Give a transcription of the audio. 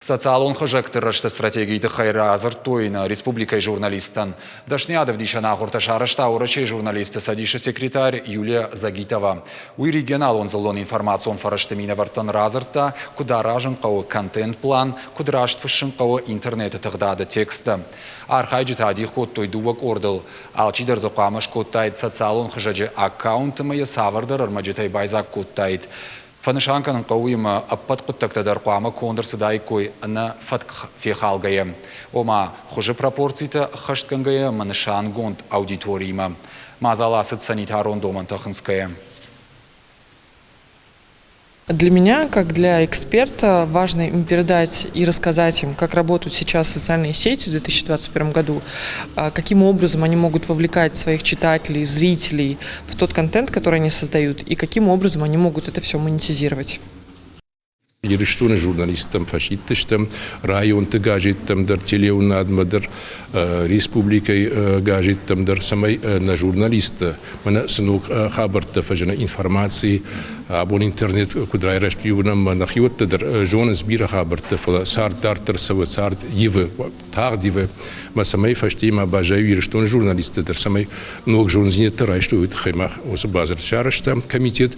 Социалон хызӕгты рӕзты стратегийы тыххӕй радзырдтой нӕ республикӕйы журналисттӕн. Дӕсныйад ӕвдисӕн ахуыртӕ сарӕзта Уӕрӕсейы журналистты цӕдисы секретарь Юлия Загитова. Уый регионалон дзыллон информацион фӕрӕзты минӕвӕрттӕн радзырдта, куыд аразын хъӕуы контент-план, куыд раст фыссын хъӕуы интернеты тыгъдады тексттӕ. Архайджытӕ адих кодтой дыууӕ къордыл. Алчидӕр дзы хъуамӕ скодтаид социалон хызӕджы аккаунт ӕмӕ йӕ цавӕрдӕр ӕрмӕджытӕй байдзаг кодтаид. Фӕнысан кӕнын хъӕуы ӕмӕ ӕппӕт хъуыддӕгтӕ дӕр хъуамӕ конд ӕрцыдаиккой ӕнӕ фӕтк фехалгӕйӕ, ома хуызы пропорцитӕ ӕххӕстгӕнгӕйӕ ӕмӕ нысангонд аудиториимӕ. Мадзал ацыд санитарон домӕнтӕ хынцгӕйӕ. Для меня, как для эксперта, важно им передать и рассказать им, как работают сейчас социальные сети в 2021 году, каким образом они могут вовлекать своих читателей, зрителей в тот контент, который они создают, и каким образом они могут это все монетизировать. Ирыстоны журналисттӕм фӕсидтыстӕм, районты газеттӕм дӕр, телеуынадмӕ дӕр, республикӕйы газеттӕм дӕр, цӕмӕй нӕ журналисттӕ мӕнӕ цы ног хабӕрттӕ фӕзыны информаци, абон интернет куыд райрӕзт, уымӕн ӕмӕ нӕхиуӕттӕ дӕр зонынц бирӕ хабӕрттӕ, фӕлӕ цард дарддӕр цӕуы, цард ивы, тагъд ивы. Мӕ цӕмӕй фӕстейы ма баззайы Ирыстоны журналисттӕ дӕр, цӕмӕй ног зонддзинӕдтӕ райстой, уый тыххӕй мах уыцы бадзырд сарӕзтам комитет.